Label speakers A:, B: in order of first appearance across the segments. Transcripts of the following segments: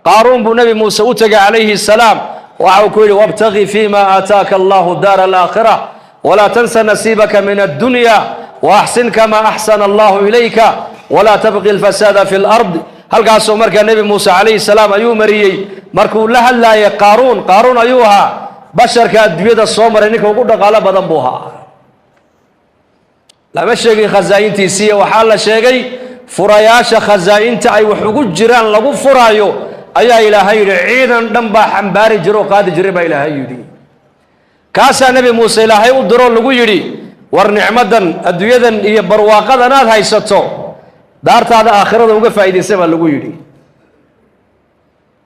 A: Qaaruun buu Nebi Muuse u tegay calayhi salaam. Waxa uu ku yidhi: "Wabtagi fiima aataaka Allahu daara alaakhira, walaa tansa nasiibaka min addunya, waaxsin kama axsana Allahu ilayka, walaa tabqi alfasaada fi lard." Halkaasuu markaa Nebi Muuse calayhi salaam ayuu mariyey markuu la hadlaayay Qaaruun. Qaaruun ayuu ahaa basharka adduunyada soo maray ninka ugu dhaqaalo badan buu ahaa. Lama sheegin khasaa'intiisiiya, waxaa la sheegay furayaasha khasaa'inta ay wax ugu jiraan lagu furaayo ayaa Ilaahay yidhi ciidan dhan baa xambaari jira oo qaadi jiray baa Ilaahay yidhi. Kaasaa Nebi Muuse Ilaahay u diroo lagu yidhi: "War nicmadan adduunyadan iyo barwaaqadan aad haysato daartaada aakhirada uga faa'iidaysa," baa lagu yidhi.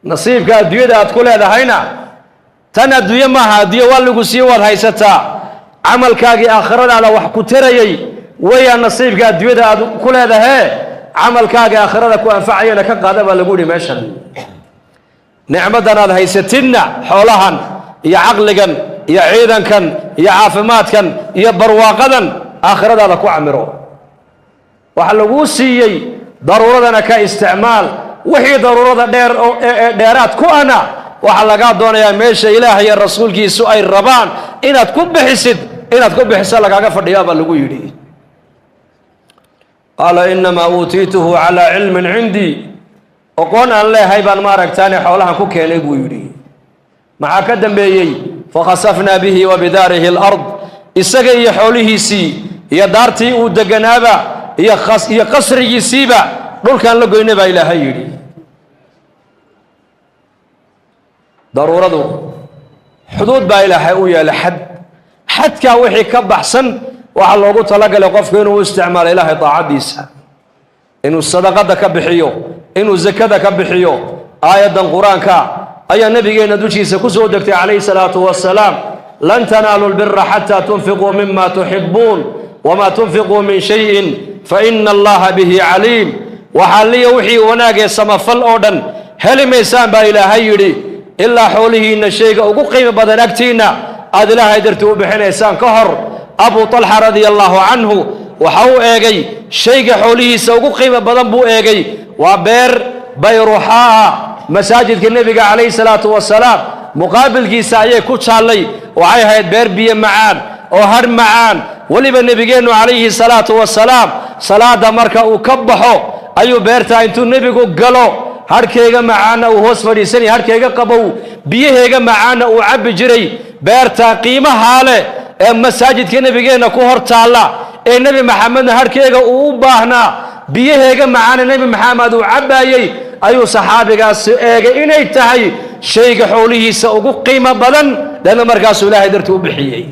A: "Nasiibka adduunyada aad ku leedahayna tan adduunye maaha, adduunye waa lagu siiye, waad haysataa. Camalkaagii aakhiradaada wax ku tarayay weeyaan nasiibka adduunyada aad ku leedahee, camalkaagii aakhirada ku anfacayana ka qaada," baa lagu yidhi. "Meeshan nicmadan aad haysatidna, xoolahan iyo caqligan iyo ciidankan iyo caafimaadkan iyo barwaaqadan, aakhiradaada ku camiro. Waxa laguu siiyey daruuradana ka isticmaal, wixii daruurada dheer oo dheeraad ku ana waxaa lagaa doonayaa meesha Ilaah iyo rasuulkiisu ay rabaan inaad ku bixisid, inaad ku bixiso lagaaga fadhiyaa," baa lagu yidhi. Qaala: "Inamaa uutiituhu calaa cilmin cindii, oqoon aan leehay baan maaragtaane xoolahan ku keenay," buu yidhi. Maxaa ka dambeeyey? Fakhasafnaa bihi wa bidaarihi alard. Isaga iyo xoolihiisii iyo daartii uu deganaaba iyo qasrigiisiiba dhulkaan la goynay baa Ilaahay yidhi. Daruuradu xuduud baa Ilaahay u yeelay, xad. Xadkaa wixii ka baxsan waxaa loogu talagalay qofku inuu u isticmaalo Ilaahay daacaddiisa, inuu sadaqada ka bixiyo, inuu zakada ka bixiyo. Aayaddan Qur-aanka ayaa nabigeenna dushiisa ku soo degtay calayhi salaatu wasalaam: "Lan tanaalu lbira xataa tunfiquu mima tuxibuun, wamaa tunfiquu min shayin faina Allaha bihi caliim." Waxaa liya wixii wanaagee samafal oo dhan heli maysaan baa Ilaahay yidhi ilaa xoolihiinna shayga ugu qiimo badan agtiinna aad Ilaahay dartii u bixinaysaan ka hor. Abu Talxa radia Allahu canhu waxa uu eegay shayga xoolihiisa ugu qiimo badan buu eegay, waa beer Bayruxaaha, masaajidka Nebiga calayhi salaatu wasalaam muqaabilkiisa ayay ku taallay. Waxay ahayd beer biyo macaan oo hadh macaan. Weliba nebigeennu calayhi salaatu wasalaam salaada marka uu ka baxo ayuu beertaa intuu nebigu galo hadhkeega macaanna uu hoos fadhiisanaya, hadhkeega qabow biyaheega macaanna uu cabbi jiray. Beerta qiimahaa leh ee masaajidka nebigeenna ku hor taalla ee Nebi Maxamedna hadhkeega uu u baahnaa, biyaheega macaana Nebi Maxamed uu cabbaayey, ayuu saxaabigaasi eegay inay tahay shayga xoolihiisa ugu qiimo badan. Deedna markaasuu Ilaahay dartii u bixiyey.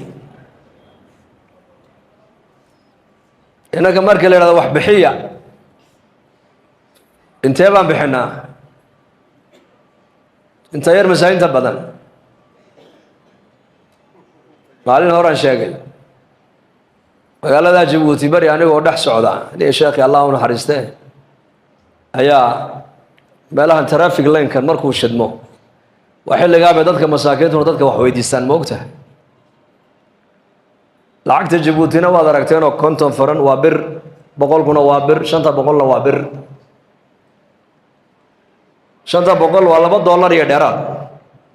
A: Innanka markii la yidhahdo wax bixiya, intee baan bixinaa? Inta yar masaainta badan? Maalin horaan sheegay magaalada Jabuuti bari anigoo dhex socda, aniga sheekhi Allah u naxariiste ayaa meelahan traffic linekan markuu shidmo, waa xilligaabay dadka masaakiintuna dadka wax weydiistaan, ma ogtahay? Lacagta Jabuutina waad aragteenoo, 50 faran waa bir, 100kuna waa bir, 500na waa bir. 500 waa $2 iyo dheeraad.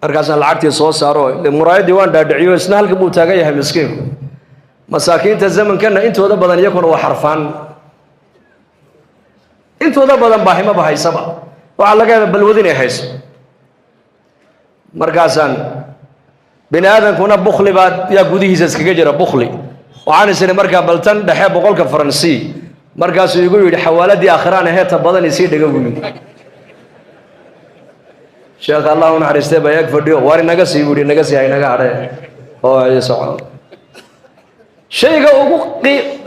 A: Markaasaan lacagtii soo saaro, muraayaddii waan dhaadhiciyo, isna halkan buu taagan yahay miskiinku. Masaakiinta zamankana intooda badan iyakuna waa xarfaan, intooda badan baahimaba haysaba, waxaa laga yaaba balwad inay hayso. Markaasaan bini aadamkuna bukli baa yaa gudihiisa iskaga jira, bukli. Waxaan is idhi markaa bal tan dhexe 100ka faransii. Markaasuu igu yidhi: "Xawaaladii aakhiraan aheeta badan isii dhiga," buu yidhi. Sheekh Allah u naxariistay baa ag fadhiyo. "Waar inaga sii," buu yidhi, "inaga sii, ha inaga hadhe oo soco." Shayga ugu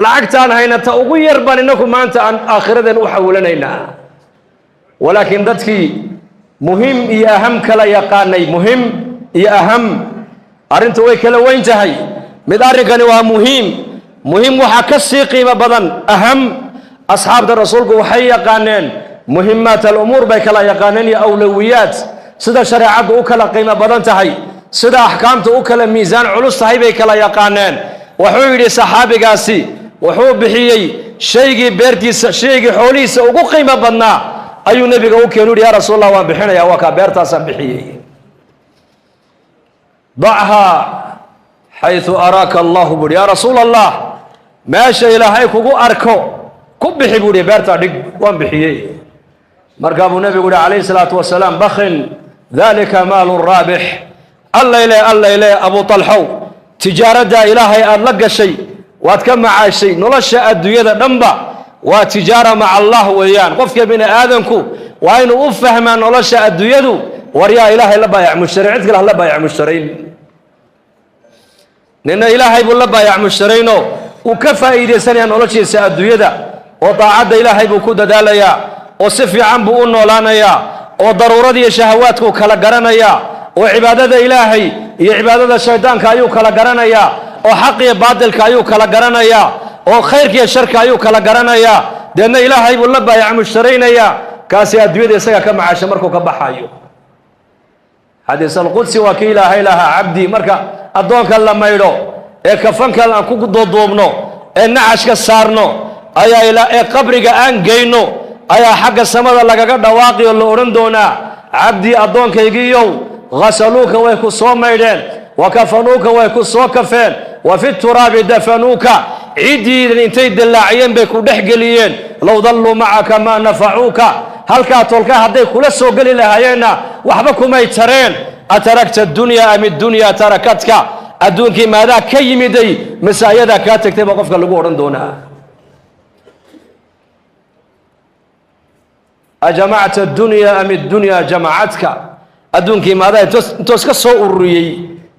A: lacagtaan haynata ugu yar baan inaku maanta aan aakhiradeen u xawilanaynaa. Walaakiin dadkii muhim iyo aham kala yaqaanay, muhim iyo aham arrintu way kala weyn tahay. Mid arrinkani waa muhiim, muhiim waxaa ka sii qiimo badan aham. Asxaabta rasuulku waxay yaqaaneen muhimaat alumuur bay kala yaqaaneen iyo awlawiyaat, sida shareecaddu u kala qiimo badan tahay, sida axkaamtu u kala miisaan culus tahay bay kala yaqaaneen. Wuxuu yidhi saxaabigaasi wuxuu bixiyey shaygii beertiisa, shaygii xoolihiisa ugu qiimo badnaa Ayuu nebiga u keenu yidhi, yaa Rasuul Allah, waan bixinayaa, waa kaa beertaasaan bixiyey. Dachaa xaysu araaka Allahu, buuhi. Yaa Rasuul Allah, meesha Ilaahay kugu arko ku bixi, buu ihi, beertaa dhig, waan bixiyey. Markaa buu nebigu yihi calayhi salaatu wasalaam, bakhin, dalika maalu raabix. Allayle, allayle, Abu Talxow, tijaaraddaa Ilaahay aada la gashay waad ka macaashay. Nolosha adduunyada dhanba waa tijaara maca Allah weeyaan. Qofka bini aadanku waa inuu u fahmaa nolosha adduunyadu, war yaa Ilaahay la baayac mushtarayn, cid kale hala baayac mushtarayn. Nina Ilaahay buu la baayac mushtaraynoo uu ka faa'iidaysanayaa noloshiisa adduunyada, oo daacadda Ilaahay buu ku dadaalayaa, oo si fiican buu u noolaanayaa, oo daruurada iyo shahawaadkuu kala garanayaa, oo cibaadada Ilaahay iyo cibaadada shaydaanka ayuu kala garanayaa, oo xaq iyo baatilka ayuu kala garanayaa, oo khayrka iyo sharka ayuu kala garanayaa. Deedna Ilaahay buu la baayac mushtaraynayaa. Kaasi adduunyada isaga ka macaasha markuu ka baxayo. Xadiis alqudsi waa kii Ilaahay lahaa, cabdi, marka addoonka la maydho ee kafanka aan ku duuduubno ee nacashka saarno ayaa ee qabriga aan geyno, ayaa xagga samada lagaga dhawaaqi oo la odhan doonaa, cabdii, addoonkaygiiyow, ghasaluuka, way ku soo maydheen, wa kafanuuka, way ku soo kafeen, wa fi turaabi dafanuuka, ciiddiidan intay dillaaciyeen bay ku dhex geliyeen. Low dalluu macaka maa nafacuuka, halkaa tolka hadday kula soo geli lahaayeenna waxba kumay tareen. Ataragta addunya am iddunya tarakatka? Adduunkii maadaa ka yimiday mise ayadaa kaa tegtay, baa qofka lagu odhan doonaa. Ajamacta addunya am iddunya jamacadka? Adduunkii maadaa intoos ka soo ururiyey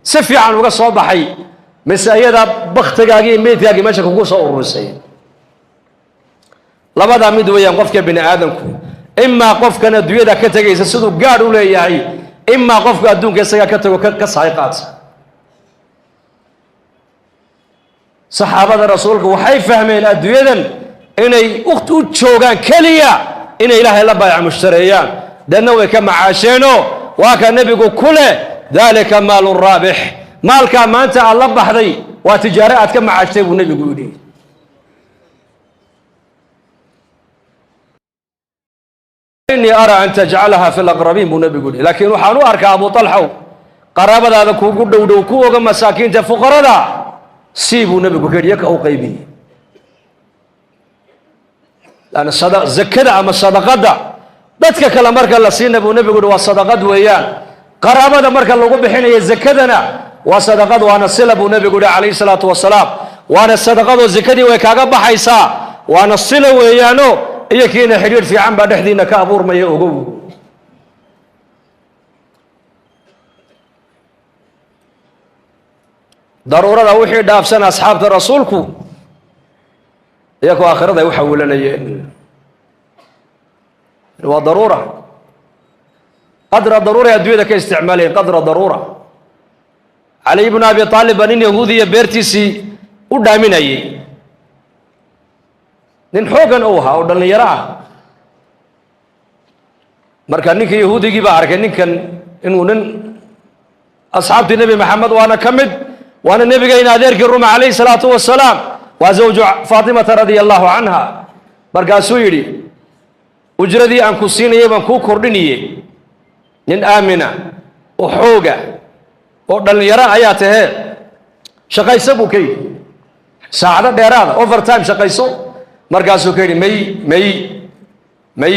A: si fiican uga soo baxay mise ayadaa baktigaagii iyo meydkaagii meesha kugu soo ururisay? Labadaa mid weeyaan qofka bini aadamku: imaa qofkan adduunyada ka tegaysa siduu gaadh u leeyahay, imaa qofka adduunka isagaa ka tago ka sahay qaata. Saxaabada rasuulka waxay fahmeen adduunyadan inay u joogaan keliya inay Ilaahay la baayac mushtareeyaan. Deedna way ka macaasheenoo waa ka nebigu ku leh, dalika maalu raabix, maalkaa maanta aad la baxday waa tijaaro aad ka macaashtay, buu nebigu yidhi. Inii araa an tajcalaha fi laqrabiin, buu nebigu yihi, laakiin waxaan u arkaa, Abu Talxow, qaraabadaada kuugu dhow dhow, ku oga masaakiinta fuqarada sii, buu nebigu ka yidhi, yaka u qaybiyey. Lan zakada ama sadaqada dadka kale marka la siina, buu nebigu yihi, waa sadaqad weeyaan. Qaraabada marka lagu bixinayo zakadana waa sadaqad, waana sila, buu nebigu yihi calayhi salaatu wasalaam. Waana sadaqadoo zakadii way kaaga baxaysaa, waana sila weeyaano iyo kiina xidhiidh fiican baa dhexdiina ka abuurmaya, ogow. Daruurada wixii dhaafsan asxaabta rasuulku iyagoo aakhirada ay u xawilanayeen waa daruura, qadra daruura adduunyada ka isticmaalayeen, qadra daruura. Cali ibnu Abi Aalib baa nin yahuudiya beertiisii u dhaaminayey. Nin xooggan uu ahaa oo dhallinyaro ah. Marka ninka yahuudigii baa arkay ninkan inuu nin asxaabtii Nebi Maxamed waana ka mid, waana nebigayna adeerkii ruma calayhi salaatu wasalaam, waa zawju Faatimata radia allahu canha. Markaasuu yidhi, ujradii aan ku siinayay baan kuu kordhiniye, nin aamina oo xooga oo dhallinyaro ayaa tahee, shaqayso, buu ka yidhi, saacado dheeraada, overtime shaqayso. Markaasuu ka yidhi, may, may, may,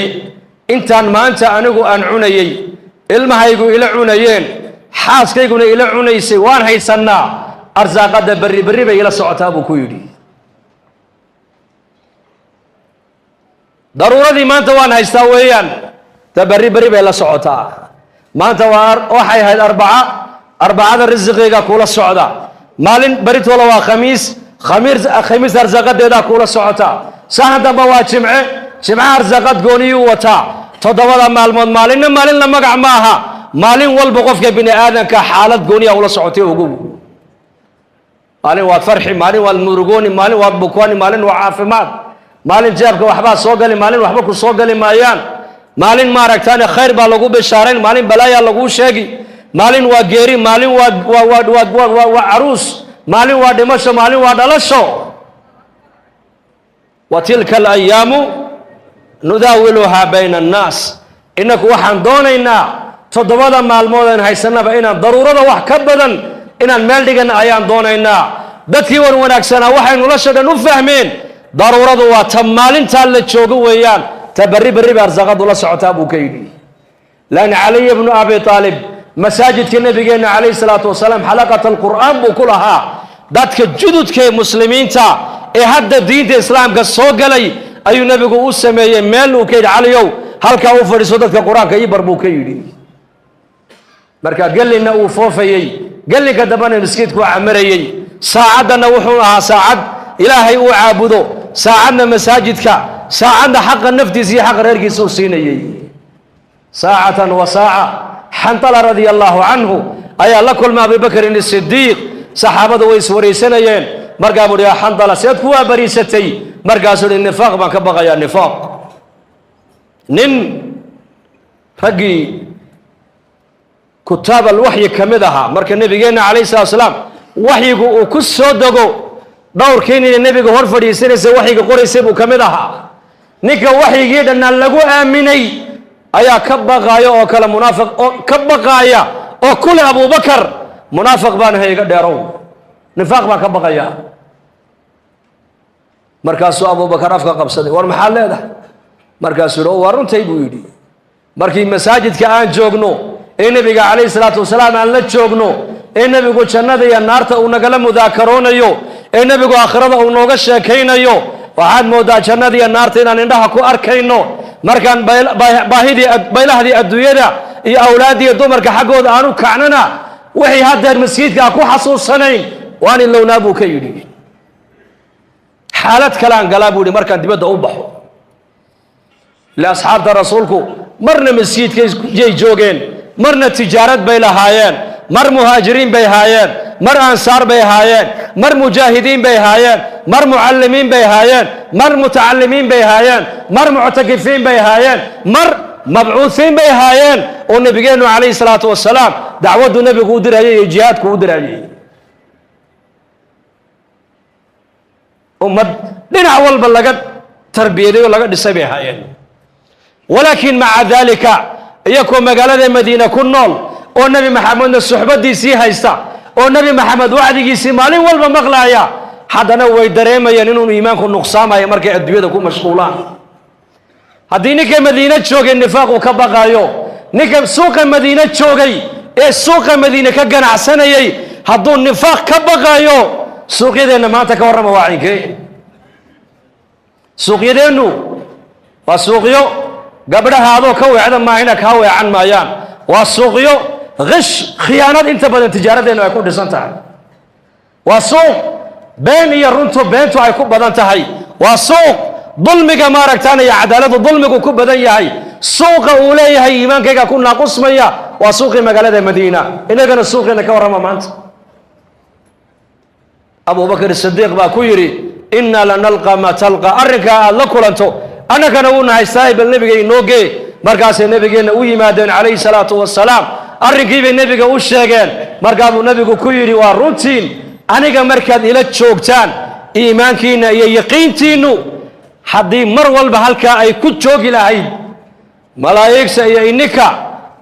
A: intaan maanta anigu aan cunayey, ilmahaygu ila cunayeen, xaaskayguna ila cunaysay, waan haysannaa. Arsaaqadda berri berri bay ila socotaa, buu ku yidhi. Daruuradii maanta waan haystaa weeyaan, ta berri berri bay la socotaa. Maanta waa waxay ahayd arbaca, arbacada risiqiyga kula socda. Maalin beritoola waa khamiis, khamiis khamiis arsaaqadeedaa kula socota. Sahan dambe waa jimce, jimce arsaaqad gooniyuu wataa. Toddobada maalmood maalinna maalin la magac ma aha. Maalin walba qofka bini aadanka xaalad gooniya ula socotay, ogow. Maalin waad farxi, maalin waad murugooni, maalin waad bukooni, maalin waa caafimaad, maalin jeebka waxbaa soo gali, maalin waxba ku soo gali maayaan, maalin maaragtaane khayr baa lagu bishaarayn, maalin balaayaa laguu sheegi, maalin waa geeri, maalin waa caruus, maalin waa dhimasho, maalin waa dhalasho. Wa tilka alayaamu Nudaawiluhaa bayna annaas. Innaku waxaan doonaynaa 7 maalmood aan haysanaba inaan daruurada wax ka badan inaan meel dhigana ayaan doonaynaa. Dadkii wan wanaagsanaa waxay nolosha dhan u fahmeen daruuradu waa ta maalintaa la joogo weeyaan, ta berri berri ba arsaaqadu la socotaa buu ka yidhi. Lan Caliy bnu Abi Aalib masaajidka nabigeenna calayhi salaatu wasalaam xalaqat alqur'aan buu ku lahaa. Dadka jududka ee muslimiinta ee hadda diinta islaamka soo galay ayuu nebigu u sameeyey meel uu ka yidhi, Caliyow, halkaa u fadhiiso, dadka qur-aanka ii bar buu ka yidhi. Marka gellinna uu foofayey, gellinka dambena miskiidku camarayey, saacaddanna wuxuu ahaa saacad ilaahay uu caabudo, saacadna masaajidka, saacadna xaqa naftiisa iyo xaqa reerkiisa uu siinayey. Saacatan wa saaca. Xantala radia allahu canhu ayaa la kulmay Abibakrin Isidiiq. Saxaabadu way iswaraysanayeen. Markaa buu uhi, yaa Xantala, seed kuwaa bariisatay? Markaasuu uhi, nifaaq baan ka baqayaa, nifaaq. Nin raggii kutaab alwaxyi ka mid ahaa, marka nebigeenna calayhi salatu salaam waxyigu uu ku soo dego, dhowrkii nina nebiga hor fadhiisanaysa waxyiga qoraysay buu ka mid ahaa. Ninka waxyigii dhannaan lagu aaminay ayaa ka baqaaya oo kale munaafiq oo ka baqaaya oo kule, Abubakar, munaafiq baan ahay, iga dheerow, nifaaq baan ka baqayaa. Markaasuu Abubakar afka qabsaday, war maxaad leedahay? Markaasuu yidhi, waa runtay buu yidhi. Markii masaajidka aan joogno ee nebiga calayhi salaatu wasalaam aan la joogno, ee nebigu jannada iyo naarta uu nagala mudaakaroonayo, ee nebigu aakhirada uu nooga sheekaynayo, waxaad moodaa jannada iyo naarta inaan indhaha ku arkayno. Markaan baahidii baylahdii adduunyada iyo awlaaddiiyo dumarka xaggooda aanu kacnana, wixii haddeer masjidka aan ku xasuusanayn waan ilownaa buu ka yidhi. Xaalad kalean galaa buu yidhi markaan dibadda u baxo. Ile asxaabta rasuulku marna masjidkayay joogeen, marna tijaarad bay lahaayeen, mar muhaajiriin bay haayeen, mar ansaar bay haayeen, mar mujaahidiin bay haayeen, mar mucallimiin bay haayeen, mar mutacalimiin bay haayeen, mar muctakifiin bay haayeen, mar mabcuuhiin bay haayeen, oo nebigeennu calayhi salaatu wasalaam dacwaddu nebigu u dirayay iyo jihaadku u dirayay. Ummad dhinac walba laga tarbiyaday oo laga dhisay bay haayeen. Walaakin maca daalika, iyakoo magaalada Madiine ku nool oo Nebi Maxamedna suxbadiisii haysta oo Nebi Maxamed wacdigiisii maalin walba maqlaaya, haddana way dareemayeen inuu iimaanku nuqsaamayo markay adduunyada ku mashquulaan. Haddii ninka Madiine joogay nifaaqu ka baqaayo, ninka suuqa Madiine joogay ee suuqa Madiine ka ganacsanayay hadduu nifaaq ka baqaayo, suuqyadeenna maanta ka warrama. Waa cinkee suuqyadeennu? Waa suuqyo gabdhaha adoo ka weecda maahina kaa weecan maayaan. Waa suuqyo qish, khiyaanad inta badan tijaaradeennu ay ku dhisan tahay. Waa suuq been iyo runtu beentu ay ku badan tahay. Waa suuq dulmiga maaragtaan iyo cadaaladu dulmigu ku badan yahay. Suuqa uu leeyahay iimaankayga ku naaqusmaya waa suuqii magaalada Madiina. Inagana suuqeena ka warrama maanta. Abubakr Sidiiq baa ku yidhi, innaa lanalqa maa talqa, arrinkaa aada la kulanto annagana wuuna haystaay, bal nebiga inoo gee. Markaasay nebigeenna u yimaadeen calayhi salaatu wasalaam, arrinkiibay nebiga u sheegeen. Markaabuu nebigu ku yidhi, waa runtiin, aniga markaad ila joogtaan iimaankiinna iyo yaqiintiinnu haddii mar walba halkaa ay ku joogi lahayd, malaa'igta iyo ininka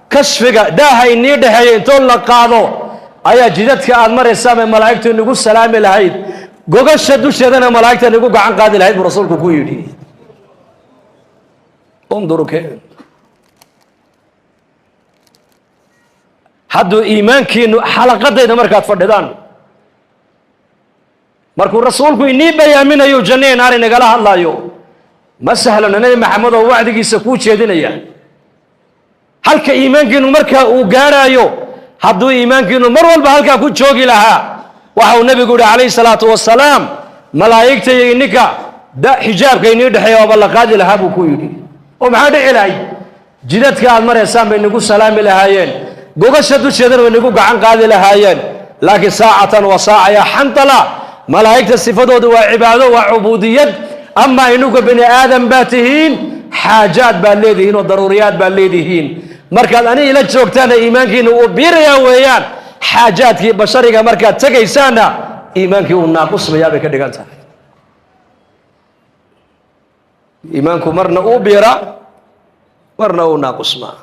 A: kashfiga daaha inii dhexeeya intoo la qaado ayaa jidadka aad maraysaan bay malaa'igtu inagu salaami lahayd, gogasha dusheedana malaa'igta inagu gacan qaadi lahayd buu rasuulku ku yidhi. Unduru ke hadduu iimaankiinu xalaqadayda markaad fadhidaan, markuu rasuulku inii bayaaminayo jannaya naar inagala hadlaayo, ma sahlano Nebi Maxamed oo wacdigiisa kuu jeedinaya halka iimaankiinu markaa uu gaadhaayo. Hadduu iimaankiinu mar walba halkaa ku joogi lahaa, waxa uu nebigu yihi calayhi salaatu wasalaam, malaa'igta iyo ininka xijaabka inii dhexeeya waaba la qaadi lahaa buu ku yidhi. Oo maxaa dhici lahayd? Jidadka aad maraysaan bay nagu salaami lahaayeen, gogasha dusheedana way nagu gacan qaadi lahaayeen. Laakiin saacatan wa saaca yaa Xantala, malaa'igta sifadoodu waa cibaado, waa cubuudiyad, amaa inuga bini aadam baa tihiin, xaajaad baad leedihiin oo daruuriyaad baad leedihiin. Markaad ani ila joogtaana iimaankiina uu biirayaa weeyaan, xaajaadkii bashariga markaad tegaysaanna iimaankii uu naaqusmayaa bay ka dhigan tahay. Iimaanku marna uu biiraa, marna uu naaqusmaa.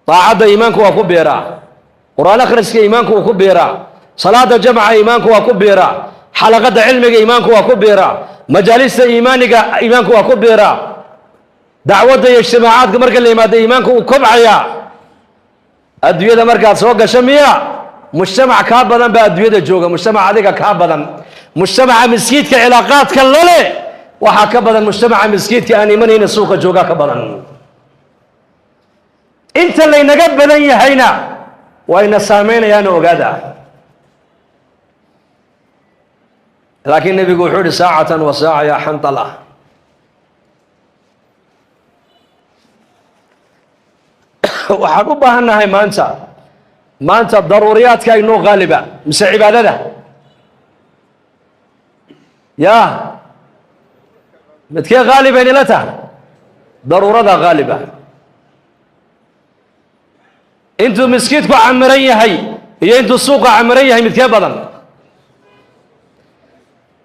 A: Daacadda iimaanku waa ku biiraa, qur-aan akhriska iimaanku wuu ku biiraa, salaada jamca iimaanku waa ku biiraa, xalaqadda cilmiga iimaanku waa ku biiraa, majaalista iimaaniga iimaanku waa ku biiraa, dacwadda iyo ijtimaacaadka marka la yimaado iimaanku uu kobcayaa. Adduunyada markaad soo gasho miya mujtamac kaa badan baa adduunyada jooga, mujtamac adiga kaa badan, mujtamaca miskiidka cilaaqaadka lale waxaa ka badan mujtamaca miskiidka aan imanayna suuqa joogaa ka badan. Inta laynaga badan yahayna wayna saamaynayaana ogaada. Laakiin nebigu wuxuu yihi saacatan wa saaca yaa xantala. Waxaan u baahan nahay maanta daruuriyaadka inoo qaaliba mise cibaadada? Ya midkee qaaliba inila tahay? Daruurada qaaliba. Intuu miskiidku camiran yahay iyo intuu suuqa camiran yahay midkee badan?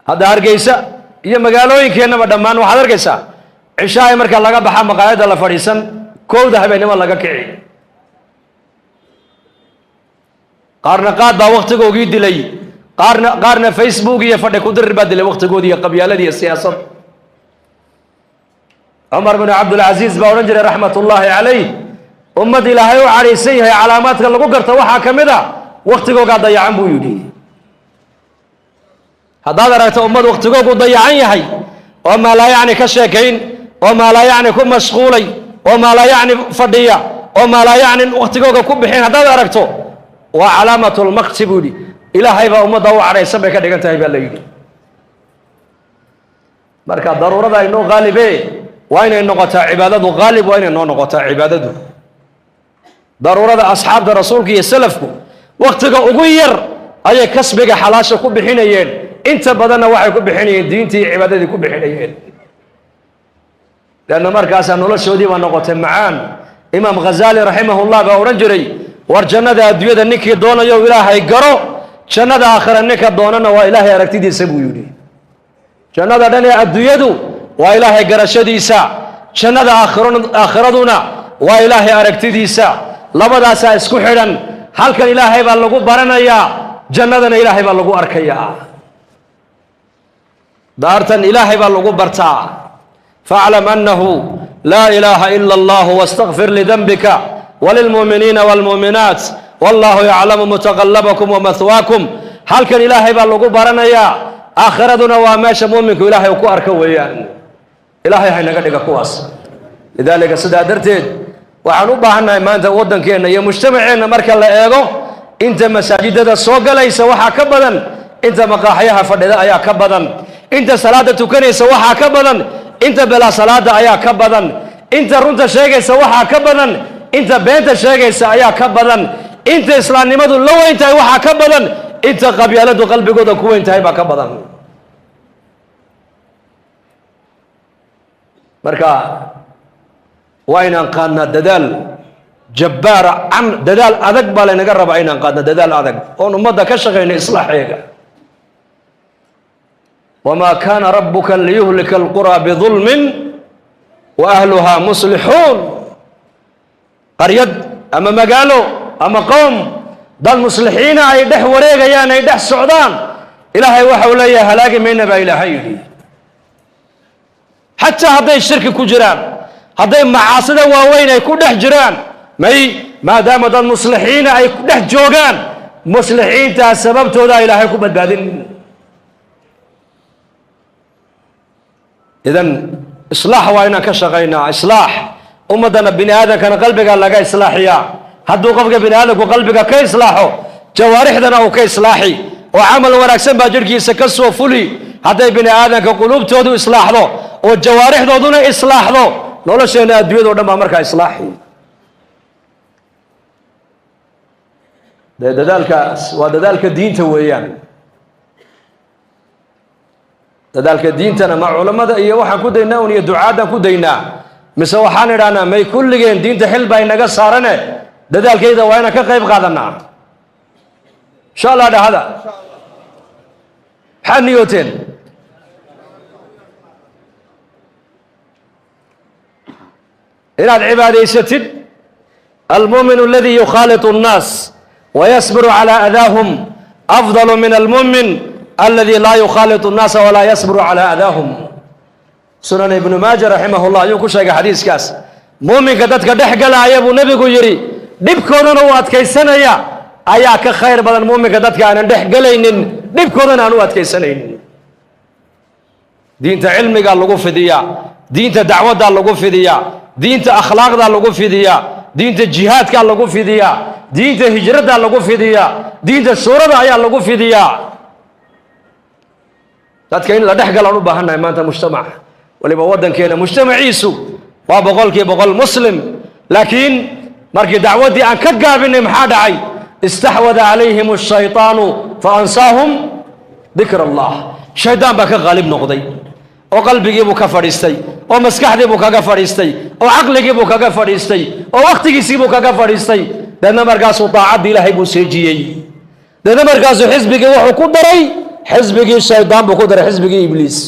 A: Hadda Hargeysa iyo magaalooyinkeennaba dhammaan waxaad arkaysaa cishahay marka laga baxa maqaayadda la fadhiisan, 1da habeenimo laga kici. Qaarna qaad baa waktigoogii dilay, qaarna Facebook iyo fadhi kudirir baa dilay waktigoodii iyo qabyaaladii iyo siyaasad. Cumar binu Cabdulcasiis baa odhan jiray raxmat ullaahi calayh, ummad Ilaahay u cadhaysan yahay calaamaadka lagu garta waxaa ka mid a waktigoogaa dayacan buu yidhi. Haddaad aragto ummad waktigoogu dayacan yahay oo maalaayacni ka sheekayn, oo maalaayacni ku mashquulay, oo maalaayacni fadhiya, oo maalaayacni waktigooga ku bixin, haddaad aragto waa calaamatulmaqti buu yidhi. Ilaahay baa ummadda u cadhaysan bay ka dhigan tahay baa la yidhi. Marka daruurada inoo qaalibe waa inay noqotaa cibaadadu qaalib, waa inay noo noqotaa cibaadadu. Daruurada asxaabta rasuulka iyo salafku waktiga ugu yar ayay kasbiga xalaasha ku bixinayeen, inta badanna waxay ku bixinayeen diintii iyo cibaadadii ku bixinayeen, leanna markaasaa noloshoodii baa noqotay macaan. Imaam Ghazaali raximahullah baa odhan jiray, war jannada adduunyada ninkii doonayo Ilaahay garo, jannada aakhira ninka doonana waa Ilaahay aragtidiisa buu yidhi. Jannada dhan ee adduunyadu waa Ilaahay garashadiisa, jannada aakhiraduna waa Ilaahay aragtidiisa. Labadaasaa isku xidhan. Halkan Ilaahay baa lagu baranayaa, jannadana Ilaahay baa lagu arkayaa. Daartan Ilaahay baa lagu bartaa. Faaclam annahu laa ilaaha ila allahu wastakfir lidanbika walilmu'miniina waalmu'minaat wallahu yaclamu mutaqallabakum wamahwaakum. Halkan Ilaahay baa lagu baranayaa, aakhiraduna waa meesha mu'minku Ilaahay uu ku arko weeyaan. Ilaahay haynaga dhiga kuwaas. Lidaalika sidaa darteed waxaan u baahannahay maanta waddankeenna iyo mujtamaceenna marka la eego, inta masaajidada soo galaysa waxaa ka badan inta maqaaxyaha fadhida ayaa ka badan, inta salaada tukanaysa waxaa ka badan inta bilaa salaada ayaa ka badan, inta runta sheegaysa waxaa ka badan inta beenta sheegaysa ayaa ka badan, inta islaamnimadu la weyn tahay waxaa ka badan inta qabyaaladu qalbigooda ku weyn tahay baa ka badan. Marka waa inaan qaadnaa dadaal jabbaara, can dadaal adag baa laynaga rabaa, inaan qaadna dadaal adag oon ummadda ka shaqayno islaaxeega. Wamaa kaana rabbuka liyuhlika alquraa bidulmin wa ahluhaa muslixuun. Qaryad ama magaalo ama qowm dad muslixiina ay dhex wareegayaan, ay dhex socdaan, Ilaahay waxa uu leeyahay halaagi mayna baa Ilaahay yidhi. Xataa hadday shirki ku jiraan, hadday macaasida waaweyn ay ku dhex jiraan, may maadaama dad muslixiina ay ku dhex joogaan, muslixiintaas sababtooda Ilaahay ku badbaadin. Idan islaax waa inaan ka shaqaynaa, islaax ummaddana bini aadamkana qalbiga laga islaaxiyaa. Hadduu qofka bini aadamku qalbiga ka islaaxo, jawaarixdana uu ka islaaxi oo camal wanaagsan baa jidhkiisa ka soo fuli. Hadday bini aadamka quluubtoodu islaaxdo oo jawaarixdooduna islaaxdo, nolosheenna adduunyado dhan baa markaa islaaxi. Dee dadaalkaas waa dadaalka diinta weeyaan. Dadaalka diintana ma culammada iyo waxaan ku daynaa un iyo ducaadaan ku daynaa, mise waxaan idhahnaa may kulligeen diinta xil baa inaga saarane, dadaalkayda waa inaan ka qayb qaadanaa? Insha Allah dhahada. Maxaad niyooteen? Inaad cibaadaysatid. Almu'min aladi yukhaalitu annaas wayasbiru calaa adaahum afdalu min almu'min aladi laa yukhaalitu annaasa walaa yasbiru calaa adaahum. Sunan Ibnu Maaja raximahullah ayuu ku sheegay xadiiskaas. Muuminka dadka dhex galaaya, buu nebigu yidhi, dhibkoodana uu adkaysanaya ayaa ka khayr badan muuminka dadka aanan dhex gelaynin, dhibkoodana aan u adkaysanaynin. Diinta cilmigaa lagu fidiyaa, diinta dacwaddaa lagu fidiyaa, diinta akhlaaqdaa lagu fidiyaa, diinta jihaadkaa lagu fidiyaa, diinta hijraddaa lagu fidiyaa, diinta shuurada ayaa lagu fidiyaa. Dadka in la dhex galaan u baahannahay maanta. Mujtamaca waliba waddankeena mujtamaciisu waa 100% Muslim, laakiin markii dacwaddii aan ka gaabinay, maxaa dhacay? Istaxwada calayhim ashaytaanu fa ansaahum dikra Allah. Shaydaan baa ka qaalib noqday oo qalbigiibuu ka fadhiistay, oo maskaxdiibuu kaga fadhiistay, oo caqligiibuu kaga fadhiistay, oo wakhtigiisiibuu kaga fadhiistay. Deedna markaasuu daacaddii Ilaahay buu seejiyey. Deedna markaasuu xisbigii wuxuu ku daray, xisbigii shaydaan buu ku daray, xisbigii Ibliis.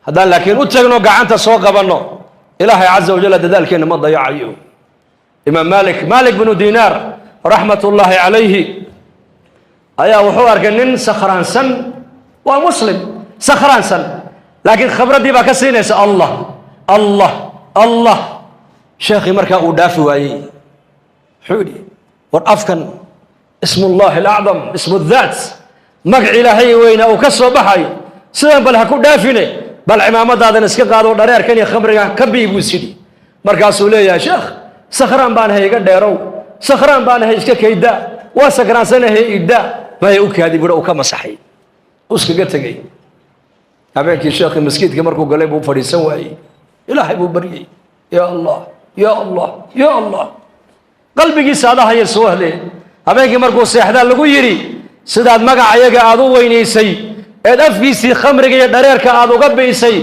A: Haddaan laakiin u tagno, gacanta soo qabanno, Ilaahay caza wajalla dadaalkeenna ma dayacayo. Imaam Malik, Malik binu Dinaar raxmat ullaahi calayhi, ayaa wuxuu arkay nin sakhraansan. Waa Muslim sakhraansan, laakiin khabraddii baa ka siinaysa "Allah, Allah, Allah". Sheekhii markaa uu dhaafi waayey. Wuxuu yidhi: "War afkan ismullahi alacdam, ismu daat, magac Ilaahay weynaa uu ka soo baxayo, sidan bal ha ku dhaafine, bal cimaamadaadan iska qaado, dhareerkan iyo khamrigan ka bii", buu isyidhi. Markaasuu leeyahay: "Sheekh, sakhraan baan ahay, iga dheerow, sakhraan baan ahay, iska kayda, waa sakraansanahay, idda maya, u kaadi", buhi. Uu ka masaxay, uu iskaga tegey. Habeenkii sheekhii maskiidka markuu galay buu fadhiisan waayey. Ilaahay buu baryey: "Ya Allah, ya Allah, ya Allah, qalbigiisa adahaya soo hadee." Habeenkii markuu seexdaa lagu yidhi: "Sidaad magacayaga aad u weynaysay eed afkiisii khamriga iyo dhareerka aad uga biisay,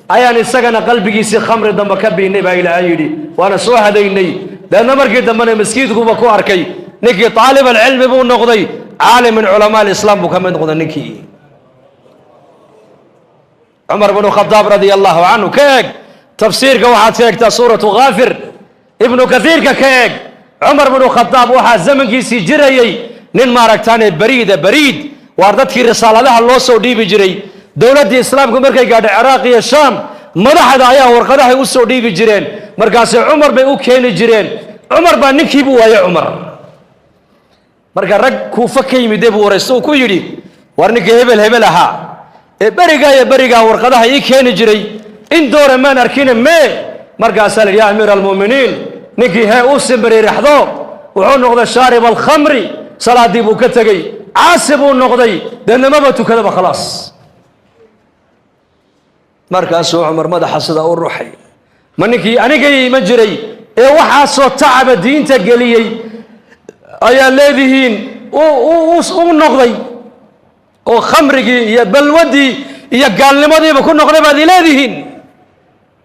A: ayaan isagana qalbigiisii khamri dambe ka biinay", baa Ilaahay yidhi, "waana soo hadaynay." Deedna markii dambena maskiidkuba ku arkay ninkii taalib alcilmi buu noqday, caalim min culamaa alislaam buu ka mid noqday ninkii. Cumar bnu Khadaab radia allahu canhu, ka eeg tafsiirka, waxaad ka eegtaa suuratu Khaafir, Ibnu Kaiirka ka eeg. Cumar bnu Khadaab waxaa zamankiisii jirayey nin maaragtaane bariida. Bariid waar dadkii risaaladaha loo soo dhiibi jiray. Dowladdii Islaamku markay gaadhay Ciraaq iyo Shaam, madaxda ayaa warqadahay u soo dhiibi jireen. Markaase Cumar bay u keeni jireen. Cumar baa ninkiibuu waayey. Cumar marka rag Kuufa ka yimide buu waraysto. Uu ku yidhi: "War ninkii hebel hebel ahaa ee berigaa iyo berigaa warqadaha ii keeni jiray, in doora maan arkine, mee?" Markaasaa la yidhi: "Ya amiira almu'miniin, ninkii hee uu simbiriiraxdo, wuxuu noqday shaarib alkhamri, salaadii buu ka tegey, caasi buu noqday, deedna maba tukadaba, khalaas." Markaasuu Cumar madaxa sidaa u ruxay: "Ma ninkii anigay iman jiray ee waxaasoo tacaba diinta geliyey ayaa leedihiin u noqday oo khamrigii iyo balwaddii iyo gaalnimadiiba ku noqday baad ileedihiin?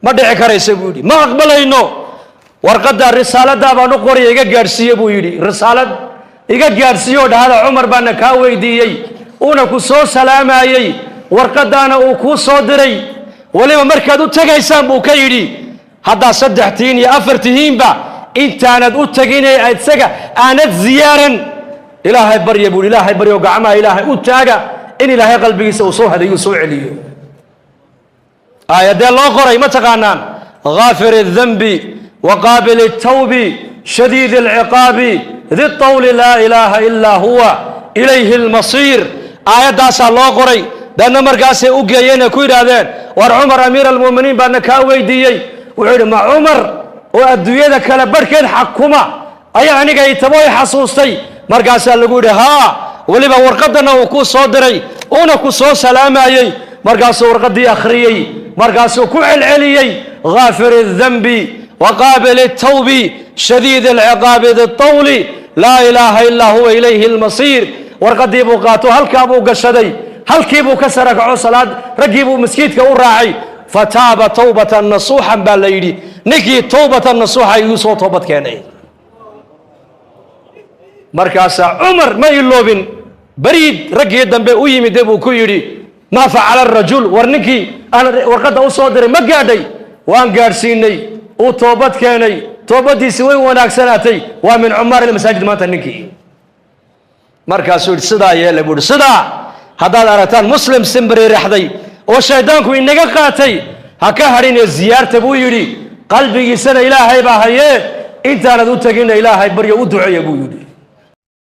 A: Ma dhici karaysa", buu yidhi, "ma aqbalayno. Warqaddaa risaaladaa baan u qoraya, iga gaadhsiiye", buu yidhi. "Risaalad iga gaadhsiiye oo dhahda Cumar baana kaa weydiiyey, uuna ku soo salaamayey, warqaddaana uu kuu soo diray. Weliba markaad u tegaysaan", buu ka yidhi, "haddaad saddex tihiin iyo afar tihiinba, intaanad u teginee isaga aanad ziyaaran, Ilaahay barya", buu yidhi. "Ilaahay barya oo gacmaha Ilaahay u taaga in Ilaahay qalbigiisa uu soo hadayo, uu soo celiyo." Aayadee loo qoray ma taqaanaan? Ghaafir الdanbi waqaabil الtawbi shadiid الciqaabi di طawli laa ilaaha ilaa huwa ilayhi اlmasiir. Aayaddaasaa loo qoray. Deedna markaasay u geeyeen ee ku yidhaahdeen: "War Cumar amiir almu'miniin baana kaa weydiiyey." Wuxuu yidhi: "Ma Cumar oo adduunyada kale barhkeed xakuma ayaa aniga itabo i xasuustay?" Markaasaa lagu yidhi: "Haa, weliba warqadana uu kuu soo diray, uuna ku soo salaamayey." Markaasuu warqaddii akhriyey. Markaasuu ku celceliyey: "Ghaafir الdanbi waqaabil الtawbi shadiid alciqaabi di طawli laa ilaaha ilaa huwa ilayhi اlmasiir. Warqaddii buu qaato, halkaa buu gashaday, halkii buu ka sarakaco salaad, raggii buu maskiidka u raacay. Fataaba tawbatan nasuuxan baa la yidhi. Ninkii tawbatan nasuuxa ayuu soo toobad keenay. Markaasaa Cumar ma iloobin bariid. Raggii dambe u yimide buu ku yidhi: "Maa facala arajul? War ninkii aan warqadda u soo diray ma gaadhay?" Waan gaadhsiinay, uu toobad keenay, toobaddiisi way wanaagsanaatay. Waa min cumaar ilmasaajid maanta ninkii. Markaasuu yidhi, sidaa yeela buu yidhi, sidaa haddaad aragtaan muslim simbiriiraxday oo shaydaanku inaga qaatay, ha ka hadhinee ziyaarta buu yidhi. Qalbigiisana Ilaahay baa hayee, intaanad u teginna Ilaahay baryo, u duceeya buu yidhi.